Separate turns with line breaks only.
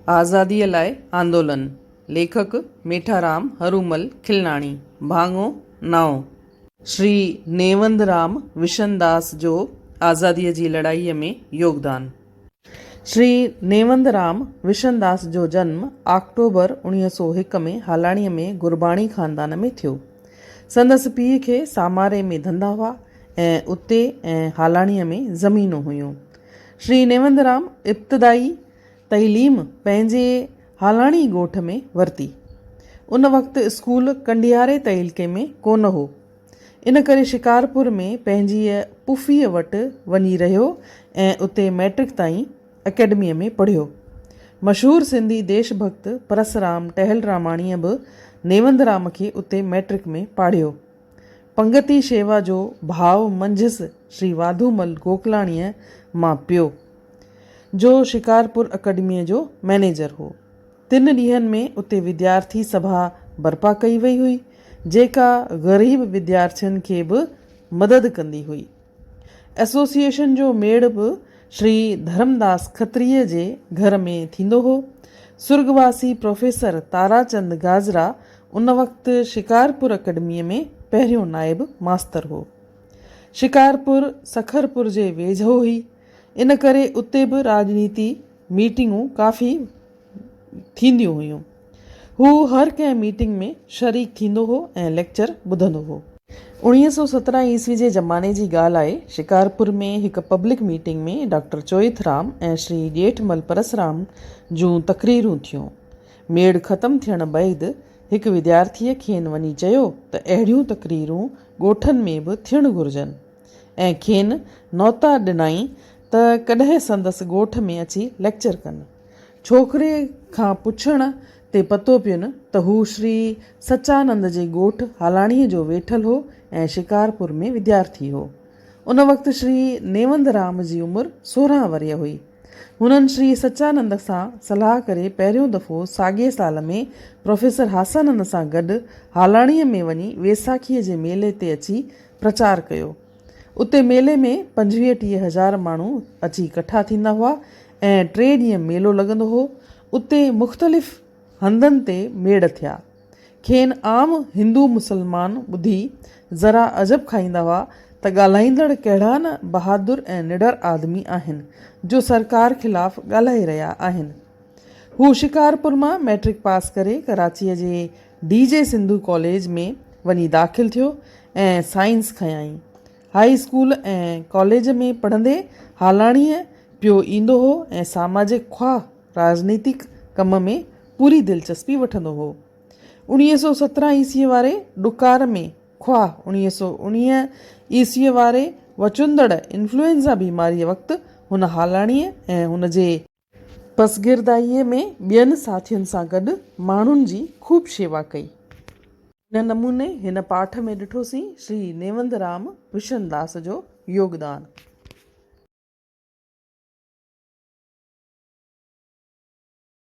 آزاديء لاء آندولن، ليکڪ، ميٺارام هرومل کلناڻي، ڀاڱو نائون. شري نيوندرام وشنداس جو آزاديء جي لڙائيء ۾ يوگدان. شري نيوندرام وشنداس جو جنم آڪٽوبر 1901 ۾ هالاڻيء ۾ گرباڻي خاندان ۾ ٿيو. سندس پيء کي ساماري ۾ ڌنڌا هئا ۽ اتي ۽ هالاڻيء ۾ زمينون هيون. شري نيوندرام ابتدائي تعليم پنهنجي هالاڻي ڳوٺ ۾ ورتي. ان وقت اسڪول ڪنڊياري تعلقي ۾ ڪونه هو. ان ڪري شڪارپور ۾ پنهنجيء پڦيء وٽ وڃي رهيو ۽ اتي مئٽرڪ تائين اڪيڊميء ۾ پڙهيو. مشهور سنڌي ديش ڀڳت پرسرام ٽهلراماڻيء به نيوندرام کي اتي مئٽرڪ ۾ پاڙهيو. پنگتي شيوا جو ڀاء منجهس شري واڌومل گوڪلاڻيء مان پيو، جو شڪارپور اڪيڊميء جو مئنيجر هو. تن ڏينهن ۾ اتي وديارٿي سڀا برپا ڪئي وئي هئي، جيڪا غريب وديارٿين کي به مدد ڪندي هئي. ائسوسيئيشن جو ميڙ به شري ڌرمداس کتريء جي گهر ۾ ٿيندو هو. سرڳواسي پروفيسر تاراچند گاجرا ان وقت شڪارپور اڪيڊميء ۾ پهريون نائب ماستر هو. شڪارپور سکرپور جي ويجهو هئي، ان ڪري اتي به راڄنيتي ميٽنگون ڪافي ٿينديون هيون. هو هر ڪنهن ميٽنگ ۾ شريڪ ٿيندو هو ۽ ليڪچر ٻڌندو هو. 1917 عيسوي جي زماني جي ڳالهه آهي، شڪارپور ۾ هڪ public meeting ۾ doctor Choithram ۽ Shri Jethmal Parsram جون تقريرون ٿيون. ميڙ ختم ٿيڻ بعد هڪ وديارٿيء کين وڃي چيو ته اهڙيون تقريرون ڳوٺن ۾ به ٿيڻ گهرجن ۽ کين نوتا ڏنائين ته ڪڏهن سندس ڳوٺ ۾ اچي ليڪچر ڪن. ڇوڪري کان پڇڻ تي پتو پين ته هو شري سچانند جي ڳوٺ هالاڻيء جو ويٺل هو ۽ شڪارپور ۾ وديارٿي هو. ان وقت شري نيوند رام جي عمر 16 ورهيه هئي. هنن شري سچانند سان صلاح ڪري پهريون دفعو ساڳئي سال ۾ پروفيسر هاسانند سان گڏ هالاڻيء ۾ وڃي ويساکيء جي ميلي تي اچي پرچار ڪيو. اتي ميلي ۾ 25 ٽيهه هزار ماڻهو اچي ڪٺا ٿيندا هئا ۽ ٽي ڏينهن ميلو لڳندو هو. اتي مختلف هنڌن تي ميڙ ٿيا. کين عام هندو مسلمان ٻڌي ذرا عجب کائيندا هئا ته ڳالهائيندڙ ڪهڙا نه بهادر ۽ نڊر آدمي آهن جو سرڪار خلاف ڳالهائي رهيا آهن. هو شڪارپور مان مئٽرڪ پاس ڪري ڪراچيء جي ڊي جي سنڌو ڪاليج ۾ وڃي داخل ٿيو ۽ سائنس کنيائين. هاء اسڪول ۽ ڪاليج ۾ پڙهندي هالاڻيء پيو ايندو هو ۽ ساماجڪ خواهه راڄنيتڪ ڪم ۾ پوري دلچسپي وٺندو هو. 1917 عيسويء واري ڏڪار ۾ خواهه 1919 عيسويء واري وچندڙ انفلوئنزا بيماريء وقت هن هالاڻيء ۽ هن جي پسگردائيء ۾ ٻين ساٿين سان گڏ ماڻهن جي خوب شيوا ڪئي. ان نموني هن پاٺ ۾ ڏٺوسين شري نيوندرام وشنداس جو يوگدان.